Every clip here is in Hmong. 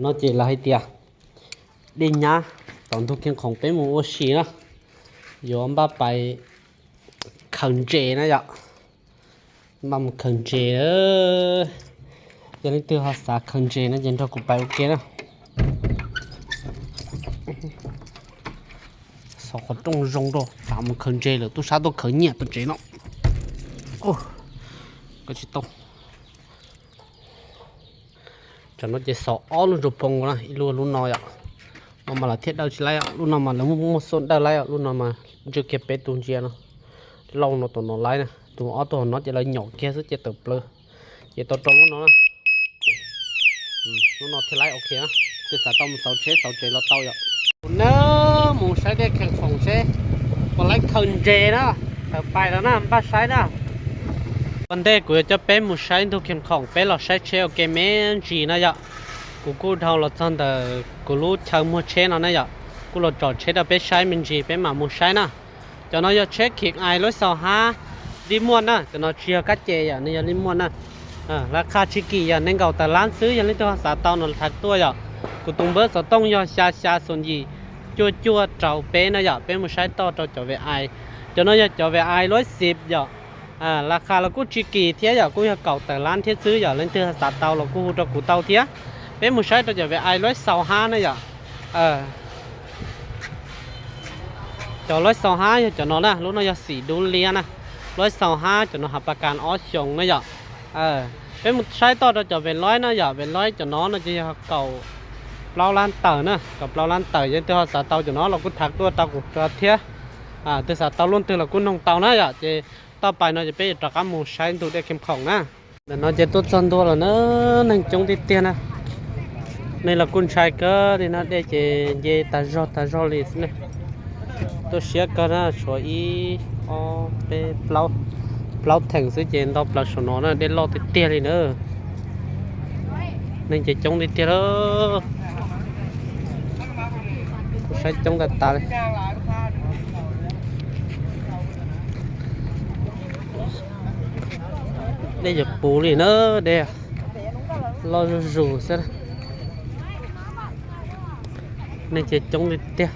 No ces lawv hais tias dej nyab tom ntug Khiaj Khoom peb mus ua si na, yuav npaj pais khaws ntses na yom. Npaj mus khaws ntses. Yog leej twg ho xav khaws ntses no ces nrog kuv pais ua ke na. Xov qhov rooj zoo rau, tam mus khaws ntses lawm, tub sab tuaj khaws nyiaj tus ntses no. Koj tsis tau. Tam no ces xov ob lub ntsuag poo na, ib lub lub no yom. No mas lawv thiaj dawj tsis laib, lub no mas lawv muaj muaj xub dawj laib, lub no mas ntsw kiag peb tus ntsia no. Lauj no tus no laib na, tus ob tus no ces lawv nyom kiag xwb ces tawm plaws. Ces tau rau lub no na. Lub no thiaj laib ok. Twb xav tau mus xauv tsheb xauv tsev los tau yom. Kuv nab mus saib dej Khiaj Khoom seb puas laib khaws ntses na. Tawm pais los na, npaj saib na. Ua ntej kuv yuav coj peb mus saib ntug Khiaj Khoom, peb los saib tsheb ua ke me ntsis na yom. Kuv kuj dhau los txog ntawm kuv lub chaw muag tsheb no na yom. Kuj los tsom tsheb rau peb saib me ntsis peb mam mus saib na. Cov no yog tsheb Khiaj Khoom lub xaus hab dib muaj na, cov no tsis yog kab ces yom, nws yog dib muaj na. Laj qha tsis kim yog nees nkaum tawm lab xwb, yog leej twg ho xav tau no thav tuaj yom. Kuv tus npawb xov tooj yog xya xya xoom yim cuaj cuaj rau peb na yom, peb mus saib toj rau cov ve ais. Cov no yog cov ve ais lub xib yom. Laj qha los kuj tsis kim thiab yom, kuj yog kaum tawm lab thiab xwb yom, leej twg xav tau los kuj hu rau kuv tau thiab. Peb mus saib rau cov ve ais lub xaus hab na yom. Cov lub xaus hab yog cov no na, lub no yog xim dub liab na. Lub xaus hab cov no has pas kas ob xyoos na yom. Peb mus saib toj rau cov ve loib na yom, ve loib cov no no ces yog kaum plaub lab tawm na, kaum plaub lab tawm, yog leej twg ho xav tau cov no los kuj thav tuaj tau kuv thiab. Twg xav tau lub twg los kuj noog tau na yom, ces toj pais no ces peb yuav rov qab mus saib ntug dej Khiaj Khoom na. Ntawm no ces tuaj txog ntua lawm na, neeg coob tiag tiag na. Neeg los kuj ntshai kawg li na, dej ces nce tas zog tas zog li xwb na. Tuaj siab kawg na, tshuav ib, ob, peb, plaub, plaub theem xwb ces nto plaws saum no na, dej loj tiag tiag li na. Neeg ces coob tiag tiag lawm. Saib coob tas tas li. Dej yuav puv li na, dej loj zuj zus xwb. Neeg ces coob li tiag.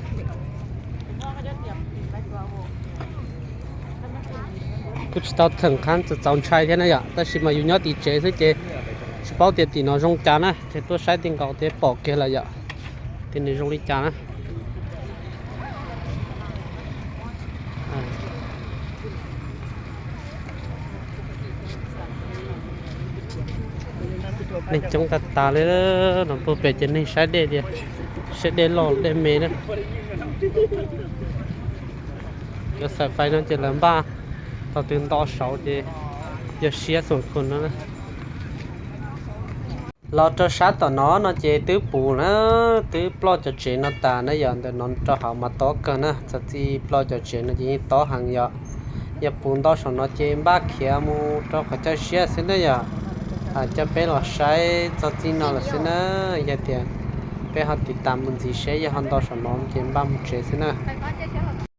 Kuj tsis tau theem qhab txaus ntshai thiab na yom, tab sis mas yus nyob tim tsev xwb ces tsis paub tias tim no zoo cas na, ces tuaj saib ti nkaus thiaj pom kiag lawm yom, tias nws zoo li cas na. Neeg coob tas tas li, no puag pem ces neeg saib dej tias, saib dej loj dej me na. Cov xaim fais no ces lawv npaj thaum twg nto saud ces yog siab xoom khuas no na. Los rau sab tom no no ces twb puv na, twb ploj cov tsev no tas na yom, ntawm no rau hauv mas tob kawg na, txog txij ploj cov tsev no ces yeej tob heev yom. Yog puv nto saum no ces npaj khiav mus rau qhov chaw siab xwb na yom. Coj peb los saib txog txij no lawm xwb na, yog tias peb ho tiv tas mus ntxiv seb yog ho nto saum no ces npaj mus tsev xwb na.